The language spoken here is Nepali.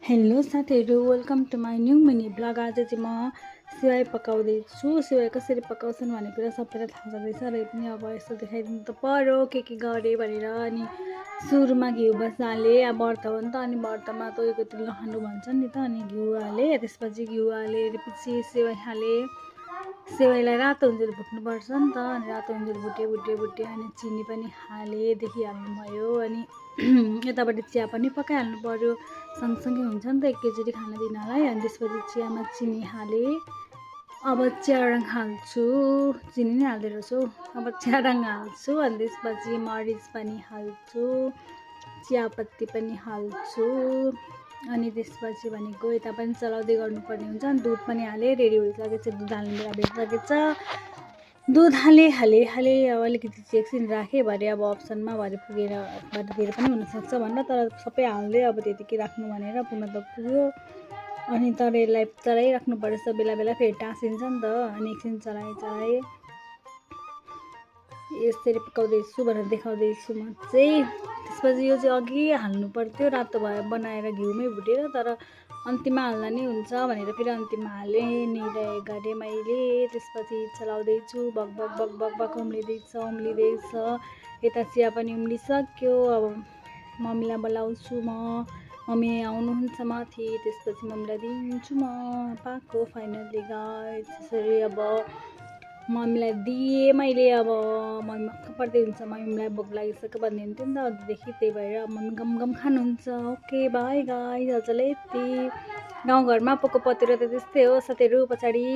हेलो साथीहरू, welcome to my new mini blog. आज चाहिँ म सेवाई पकाउँदैछु। सेवाई कसरी पकाउँछन् भन्ने कुरा सबैलाई थाहा छँदैछ र पनि अब यसो देखाइदिनु त पर्यो के गरेँ भनेर। अनि सुरुमा घिउ बस हालेँ। अब व्रत हो नि त, अनि व्रतमा तोरीको तेल नखानु भन्छ नि त। अनि घिउ हालेँ, त्यसपछि घिउ हालेपछि सेवाई हालेँ। सेवाईलाई रातो हुन्जेल भुट्नुपर्छ नि त। अनि रातो हुन्जेल भुटे अनि चिनी पनि हालेँ, हाल्नु भयो। अनि यतापट्टि चिया पनि पकाइहाल्नु पर्यो, सँगसँगै हुन्छ नि त एकैचोटि खाना दिनलाई। अनि त्यसपछि चियामा चिनी हालेँ। अब चिया रङ हाल्छु, चिनी नै हाल्दै रहेछु। अब चिया रङ हाल्छु, अनि त्यसपछि मरिच पनि हाल्छु, चियापत्ती पनि हाल्छु। अनि त्यसपछि भनेको यता पनि चलाउँदै गर्नुपर्ने हुन्छ। अनि दुध पनि हालेँ, रेडी भइसकेको छ, दुध हाल्ने बेला भइसकेको छ। दुध हालेँ अब अलिकति चाहिँ एकछिन राखेँ, भरे अब अप्सनमा भरे पुगेर बाटोतिर पनि हुनसक्छ भनेर, तर सबै हाल्दै अब त्यतिकै राख्नु भनेर पुग्न त पुग्यो। अनि तर यसलाई चलाइराख्नु पर्छ बेला बेला, फेरि टाँसिन्छ नि त। अनि एकछिन चलाएँ यसरी पकाउँदैछु भनेर देखाउँदैछु म चाहिँ। त्यसपछि यो चाहिँ अघि हाल्नु पर्थ्यो, रातो भयो बनाएर घिउमै भुटेर, तर अन्तिममा हाल्दा नि हुन्छ भनेर फेरि अन्तिममा हालेँ, निर्णय गरेँ मैले। त्यसपछि चलाउँदैछु, बक बक बक बक बक उम्लिँदैछ। यता चिया पनि उम्लिसक्यो। अब मम्मीलाई बोलाउँछु म, मम्मी आउनुहुन्छ माथि, त्यसपछि मम्मीलाई दिन्छु म पाएको फाइनल्ली गाइस। त्यसरी अब मम्मीलाई दिएँ मैले। अब मम्मी मक्क पर्दै हुन्छ, मम्मीलाई भोक लागिसक्यो भन्ने हुन्थ्यो नि त अघिदेखि, त्यही भएर मम्मी गम खानुहुन्छ। ओके बाई गाइस, आजलाई यति। गाउँघरमा पोको पतिर त त्यस्तै हो साथीहरू। पछाडि